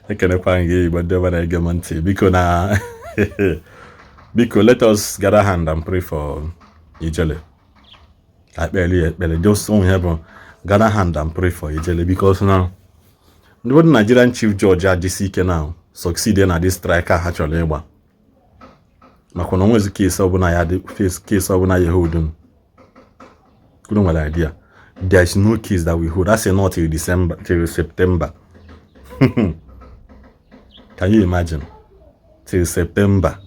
Ekenekwa gị, Igbo ndị ọma na-ege m ntị. Biko na biko, let us gather hand and pray for Ijele. Ka ekpere ya ekpere. Just onwe ya bụ gather hand and pray for Ijele, because now ndị bụ Nigerian chief judge ajisi ike now succeed na this strike a ha chọrọ ịgba, makwa na onwezi case ọbụla ya dị face, case ọbụla ya hold unu nwere idea. There is no case that we hold. That's not till December, till September. Can you imagine? Till September.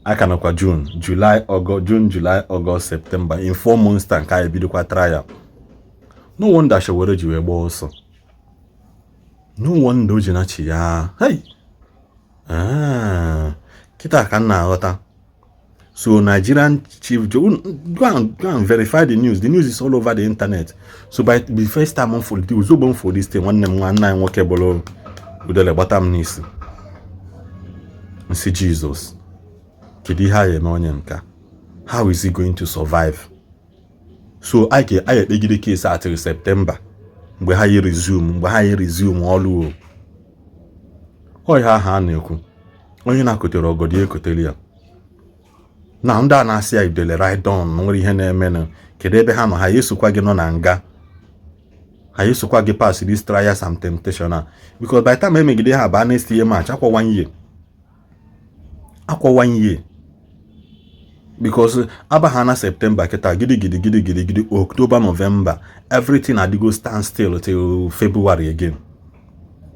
Aka nọkwa June, July, August, June, July, August, September. In 4 months time ka ebidokwa trial. No wonder Sowore ji wee gbaa ọsọ. No wonder o ji nachi ya. Hey! Ah, kịta ka m na-aghọta. So Nigerian chief, go and verify the news. The news is all over the internet. So by the first time m for the ozugbo m for this thing, nwanne m, nwanne anyị nwoke bụrụ udele gbata m n'isi. Nsị Jesus, kedu ihe a eme onye nka? How is he going to survive? So anyị ga ekpegide case a till September, mgbe ha yi resume, mgbe ha yi resume ọlụ o. Ọ ihe ahụ a na-ekwu, onye na-akotere ọgọdọ ekotere ya na ndị a na-asị ya idele right on nwere ihe na-emenụ. Kedu ebe ha nọ? Ha esokwa gị nọ na nga, ha esokwa gị pass these trials and temptation a, because by the time emegide ha baa next year March, akwa one year, akwa one year, because aba ha na September kịta, gidi gidi gidi gidi gidi, October, November, everything adịgo stand still till February again,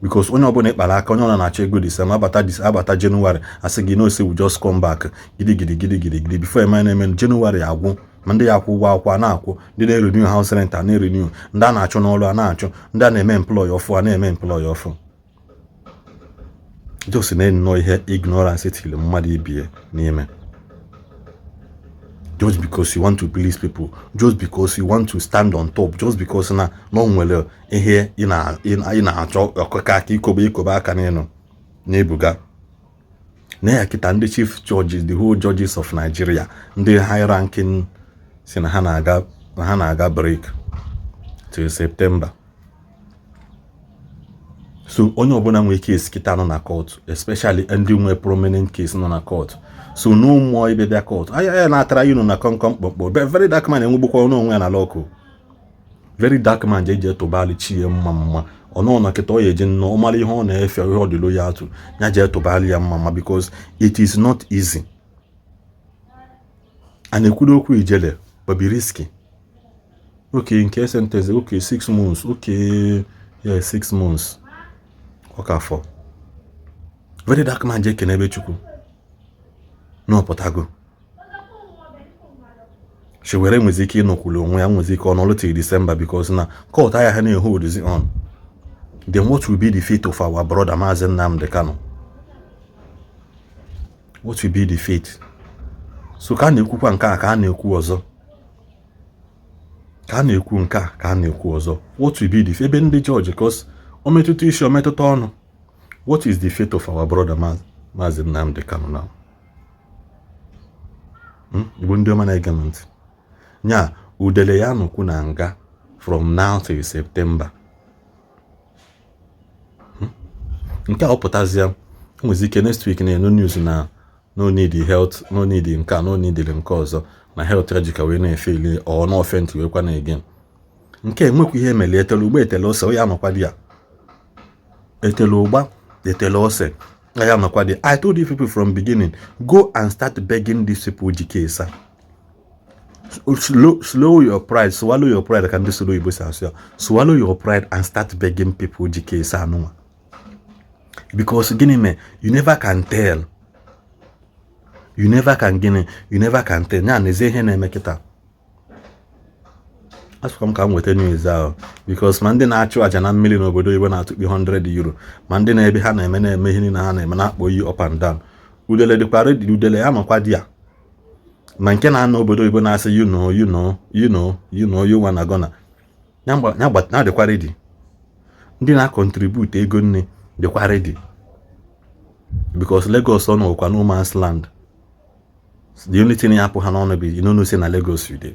because onye ọbụla ịkpara aka, onye ọbụla na-achọ ego December abata, abata January, asị gị no, say we just come back, gidi gidi gidi gidi gidi, before eme na-eme January agwụ. Ma ndị ya akwụ ụgwọ akwụkwọ a na-akwụ, ndị na-erenew house rent a na-erenew, ndị a na-achụ n'ọrụ a na-achụ, ndị a na-eme employ ọfụ a na-eme employ ọfụ. Just na-nnọọ ihe ignorance tiri mmadụ ibie n'ime, just because you want to please people, just because you want to stand on top, just because na o nwere ihe ị na-achọ ọkụka aka ikobe ikobe aka n'elu na-ebuga na ya. Kịta ndị chief judges, the whole judges of Nigeria, ndị high ranking, si na ha na-aga, na ha na-aga break till September. So onye ọbụla nwee case kịta nọ na court, especially ndị nwe prominent case nọ na court, so no more ịbịa bịa court anya ya na-atara unu na kọmkọm kpọmkpọ. Very Dark Man enwegbukwa onwe ya na lọkụ. Very Dark Man je eje tụbalị chi ya mma mma. Ọ nọ na kịta, ọ ya eje nnọọ mara ihe ọ na-efe, ihe ọ dịlo ya atụ ya jee tụbalị ya mma mma, because it is not easy. A na-ekwuru okwu Ijele Bobrisky. Okay, nke sentence, okay, 6 months, okay, yeah, 6 months ọ ka fọ. Very Dark Man jee kene ebe Chukwu n'ọpụtago. Sowore nwezi ike ịnọkwulu onwe ya, nwezi ike ọnọlụ till December, because na court agha ha na-eholdizi on. Then what will be the fate of our brother Maazị Nnamdi Kanu? What will be the fate? So ka a na-ekwukwa nke a, ka a na-ekwu ọzọ, ka a na-ekwu nke a, ka a na-ekwu ọzọ, what will be the ebe ndị judge, cause o metụta isi, o metụta ọnụ. What is the fate of our brother Maazị Nnamdi Kanu now? Igbo ndị ọma na-ege m ntị, nya udele ya nọkwu na nga from now till September. Nke a ọ pụtazie, nwezi ike next week na-enu news na no need health, no need nke a, no need nke ọzọ, na health ya ji ka wee na-efe ili ọ na faint wee kwa na again. Nke enwekwa ihe emeli etele ugbo, etele ose, ya nọkwa di ya etele ụgba, etele ose, ya nọkwa di. I told you people from beginning, go and start begging these people ji case a. Slow, slow your pride, swallow your pride, ka ndị soro Igbo si asụ ya. Swallow your pride and start begging people ji case anụnwa, because gịnị mee? You never can tell. You never can gịnị? You never can tell. Ya na ezi ihe na-eme kịta, asụkwa m ka m nweta news ahụ, because ma ndị na-achụ àjà na mmiri n'obodo oyibo na-atụkpi €100, ma ndị na-ebe ha na-eme na-eme ihe niile ha na-eme na-akpọ iyi up and down. Udele dịkwa ready, udele ya nọkwa di ya, ma nke na-anọ obodo oyibo na-asị you know, you know, you know, you know, you wanna gonna ya dịkwa ready. Ndị na-acontribute ego nne dịkwa ready, because Lagos ọ nọkwa no man's land. The only thing ya apụ ha n'ọnụ bụ you no know say na Lagos you dey.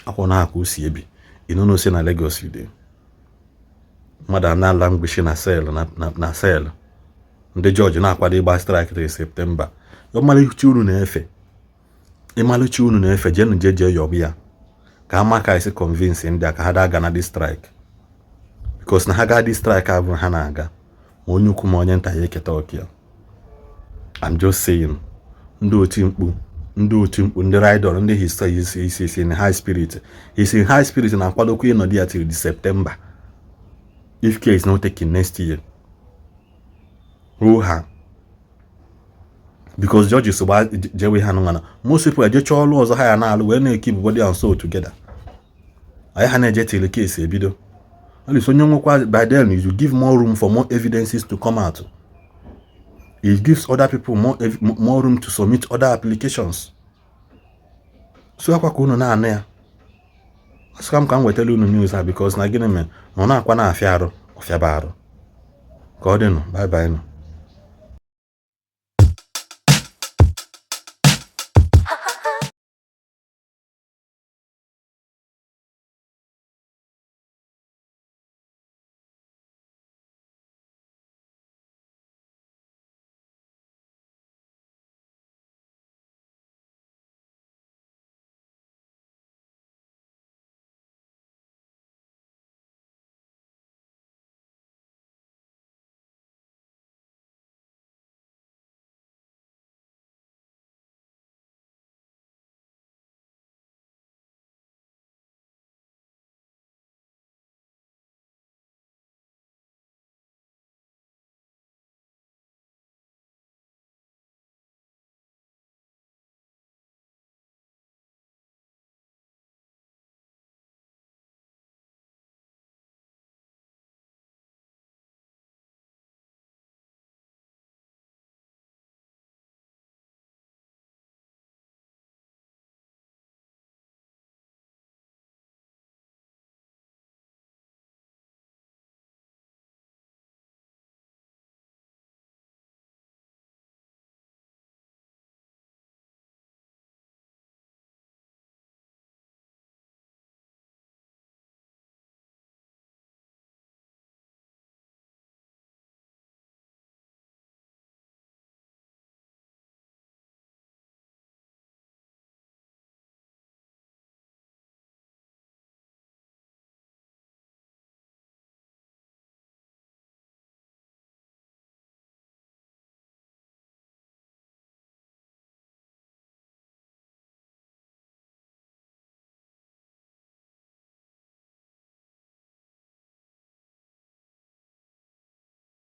Akwa na aka o si ebi, you no know say na Lagos you dey. Mmadụ a na-ala mgbechi na cell na cell. Ndị jọji na-akwado ịgba strike till September. Ịmalụchi unu na-efe, ịmalụchi unu na-efe, jenu jee jee yọbụ ya ka ama ka esi convince ndị a ka ha daa na dị strike, because na ha gaa dị strike abụ ha na-aga, ma onye ukwu ma onye nta ya eketa oke ya. I'm just saying, ndị oti mkpu, ndị oti mkpu, ndị rider, ndị his in high spirit, his in high spirit na-akwadokwa ịnọdụ ya till the September if care is not taken next year. Ha because judges gba jewe ha nụnwa na most people ejecha ọrụ ọzọ ha ya na-alụ wee na-ekeep body and soul together. Anyị ha na-eje till case ebido. At least onye nwekwa by then, you give more room for more evidences to come out. It gives other people more room to submit other applications. So akwa ka unu na-anụ ya, asịka m ka m wetara unu news a, because na gịnị mere na ọ na-akwa na-afịa arụ ọfịaba arụ ka ọ dịnụ. Bye bye nụ.